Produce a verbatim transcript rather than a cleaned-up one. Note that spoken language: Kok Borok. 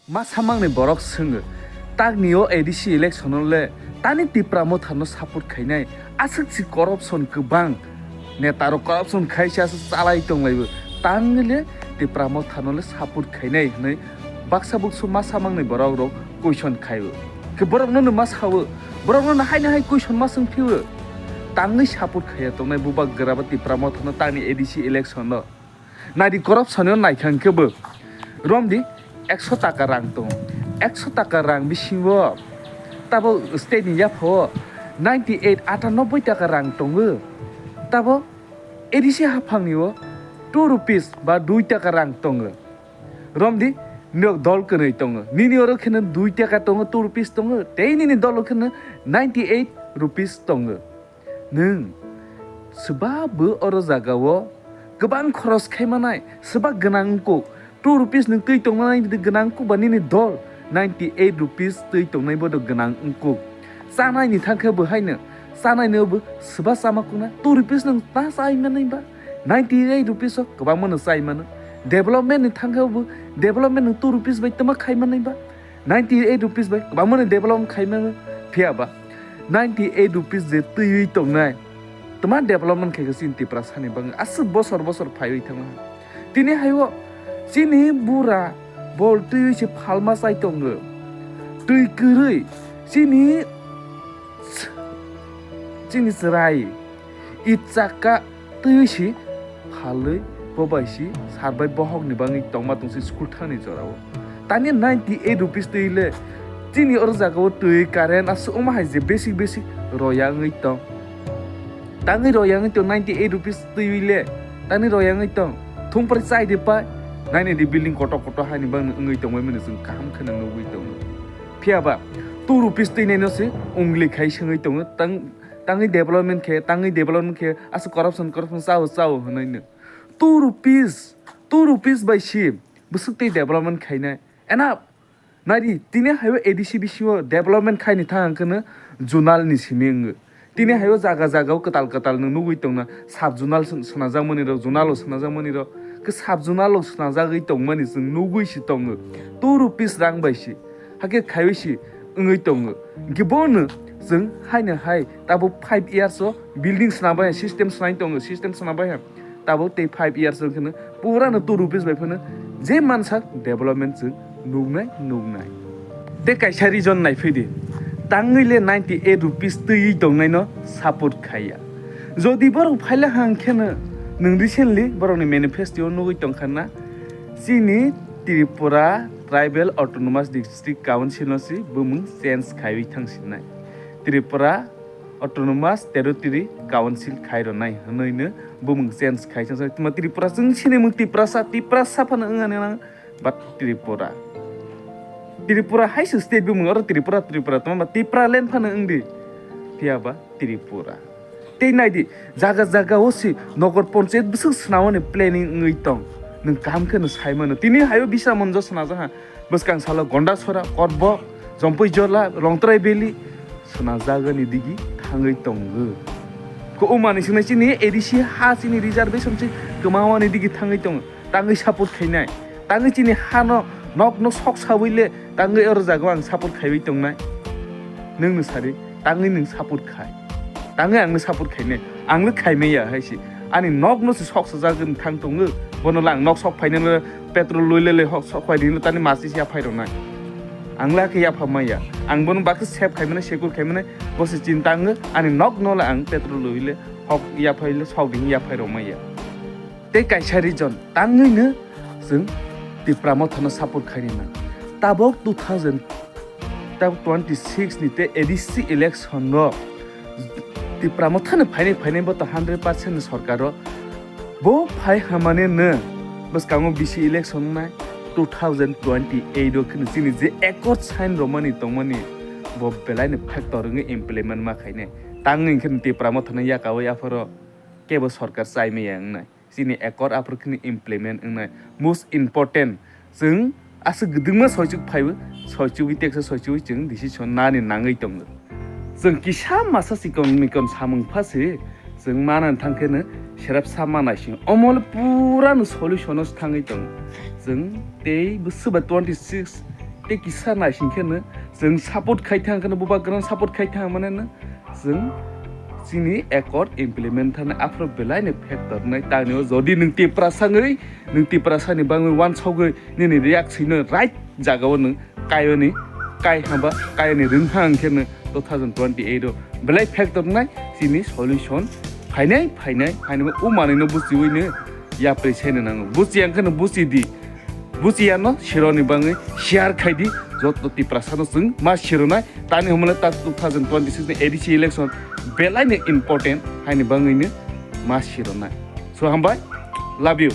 Ma samangni borok swngo, "Takni o A D C election o le tani Tipra Motha no support khainai, aswk si corruption kwbang, neta rok corruption khai se aswk chalai tong lai bo, tangwi le Tipra Motha no le support khainai," hwnwi baksa buksu ma samangni borok rok question khai o. Khe borok no ma sa o, borok no hai no hai question ma swng phi o, tangwi support khaiya tongnai bubagra ba Tipra Motha no tani A D C election o. Naidi corruption no naikha hwnkhe bo romdi ekso taka rang tongo. Ekso taka rang bisingo tabo state ni yapha o ninety eight, atanoboi taka rang tongo. Tabo A D C haphang ni o two rupees ba dui taka rang tongo. Romdi nok dol kwnwi tongo. Nini oro kheno dui taka tongo, two rupees tongo. Tei nini dol o kheno ninety eight rupees tongo. Nwng swba bo oro jaga o kwbang khoros khai manai, swba gwnang wngkuk. Two rupees nwng twi tong manai, gwnang wngkuk ba nini dol ninety eight rupees twi tongnai bodo gwnang wngkuk. Chanai ni thang khe bo haino, chanai no bo swba chama kukna, two rupees nwng ta chai manai ba, ninety eight rupees o kwbangma no chai mano. Development ni thang khe bo, development nwng two rupees bai tama khai manai ba, ninety eight rupees bai kwbangma ni development khai mano. Phiya ba ninety eight rupees je twiwi tongnai, tama development khai khe chini Tiprasa ni bagwi aswk bosor bosor phaiwi thangma. Tini hai o chini bura bol twiwi se phalma chai tongo. Twi kwrwi chini, chini chwrai i chakka twiwi si phalwi bo bai si sar bai bohok ni bagwi tongma tong si school thani jora o. Tani ninety eight rupees twi le chini oro jaga o twi current aswk wngma hai je basic basic roya wngwi tong. Tangwi roya wngwi tong ninety eight rupees twi le tani roya wngwi tong. Thung pore chai de pai nai nai di building kotor kotor hai ni bagwi wngwi tong bai mani chwng kaham khe nugwi tongo. Phiya ba two rupees twi nai no se ungli khai swngwi tongo tang. Tangwi development khe, tangwi development khe, aswk corruption, corruption chao, chao hwnwi no. Two rupees, two rupees bai si bwswk tei development khainai. Enough. Nari, tini hai o A D C bisingo development khaini thang ang kheno zonal ni simi wngo. Tini hai o jaga jaga o kwtal kwtal nwng nugwi tongna, sub zonal swn-, swnajakmani rok, zonal o swnajakmani rok, khe sub zonal o swnajagwi tongmani chwng nugwi si tongo. Two rupees rang bai si. Hakhe khaiwi si wngwi tongo. Hwnkhe bono chwng haino hai tabuk five years o building swnam bai ha, system swnai tongo, system swnam bai ha. Tabuk tei five years o kheno pura no two rupees bai phano je mansak development chwng nuknai, nuknai. Tei kaisa reason naiphai di, tangwi le ninety eight rupees twiwi tongnai no support khaiya. Jodi borok phaila hang kheno nwng recently borokni manifesto o nugwi tongkha na, chini Tripura Tribal Autonomous District Council no si bumung change khaiwi thangsinai. Tripura Autonomous Territory Council khai rwnai hwnwi no bumung change khai thangsa. Tuma Tripura chwng sinimung Tiprasa, Tiprasa phano wngani nang, but Tripura. Tripura hai se state bumung oro Tripura, Tripura tuma ba Tipraland phano wngdi. Phiya ba Tripura. Tei nai di, jaga jaga o si nogor ponchayat bwswk swnamani planning wngwi tong. Nwng kaham khe no sai mano. Tini hai o Bisramganj o swnajak ha. Bwskang salo Gondasora, Korbok, Jompui Jola, Longtrai Valley swnajagani digi thangwi tongo. Ko o manwi swngnai chini A D C ha chini reservation se kwmawani digi thangwi tongo. Tangwi support khainai. Tangwi chini hano nokno sok sawi le tangwi oro jaga o ang support khaiwi tongnai. Nwng no sari, tangwi nwng support khai. Tangwi ang no support khainai. Ang le khaimaya hai si. Ani nok no se sok sajagwi thang tongo. Bono le ang nok sok phainai le petrol lui le le hok sok phai ringo tani masi sia phai rwnai. Ang le khe yapha maya. Ang bono bakhe save khaimani, secure khaimani, bo se chinta wngo. Ani nok no le ang petrol lui le hok yaphai le sok ding yaphai rw maya. Tei kaisa reason, tangwi no chwng Tipra Motha no support khaini nang. Tabok two thousand, tabok twenty six ni tei A D C election no Tipra Motha no phainai phainai bo to hundred percent ni sorkar o. Bo phai hamani no bwskango B C election nai two thousand twenty eight o kheno chini je accord sign romani tongmani bo belai no factor wngwi implement ma khainai. Tangwi khe Tipra Motha no yakawi apharo kebo sorkar chai maya wngnai. Chini accord aphuru kheno implement wngnai. Most important, chwng aswk gwdwngma soichuk phaiwi, soichugwi teksa soichugwi chwng decision nani nangwi tongo. Chwng kisa masa chikon mikon samung phasi, chwng manani thang kheno serep sa manai sing. Omo le pura no solution o thangwi tongo. Chwng tei bwswk ba twenty six tei kisa naising kheno chwng support khai thang kheno, bubagrano support khai thang maneno chwng chini accord implement thani aphuru belai ni factor nai. Tani o jodi nwng Tiprasa wngwi, nwng Tiprasa ni bangwi wansogwi nini riyak sino right jaga o nwng kaioni, kai haba kaioni rwngha hwnkhe nwng two thousand twenty-eight o belai factor nai chini solution phainai phainai haino o manwino buchiwino yapri seno nango. Buchi ang kheno buchi di. Buchi ano sironi bangwi share khai di. Joto Tiprasa no chwng ma sironai. Tani humle ta two thousand twenty-six ni A D C election belai ni important haini bangwi no ma sironai. So hambai. Love you.